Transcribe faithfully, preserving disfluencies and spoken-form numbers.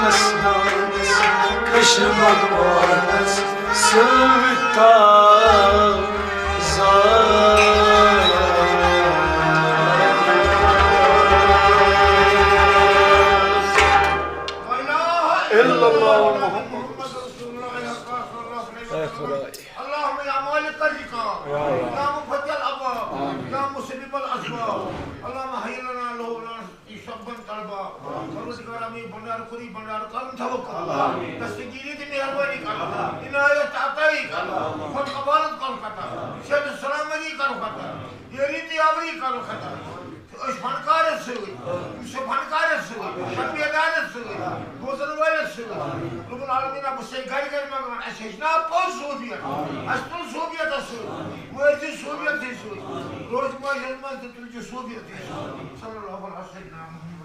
کشمکش بھگوانس سۭتۍ تازٕ۔ الا اللہ محمد۔ اے خدایا۔ اللهم يا مالك الرزق، يا مفرج الأبواب، يا مسبب الأسباب، اللهم هيئ لنا له لنا شبا طيبا۔ پروردگار، ہمیں بنڈار کری، بنڈار کرن تھوک۔ دستگیری دی مہربانی کر، عنایت عطائی کر، خود کفالت کر کتا، صحت سلامتی کر کتا، یاری دیاوری کر کتا۔ أسۍ فنکارس سۭتۍ، یُس یہِ فنکارس سۭتۍ، تربیتدارس سۭتۍ، بوزن وٲلِس سۭتۍ۔ رب العالمین، بہٕ چھُسے گرِ گرِ منٛگان، اَسہِ ہیٚچھناو پوٚز صوٗفیت، اَسہِ تُل صوٗفیتس سۭتۍ، وٲتۍ زِ صوٗفیتسٕے سۭتۍ، روزِ مٲجِد منٛز تہِ تُلۍ زِ صوٗفیتٕے سۭتۍ۔ صلی اللہ علیہ وسلم۔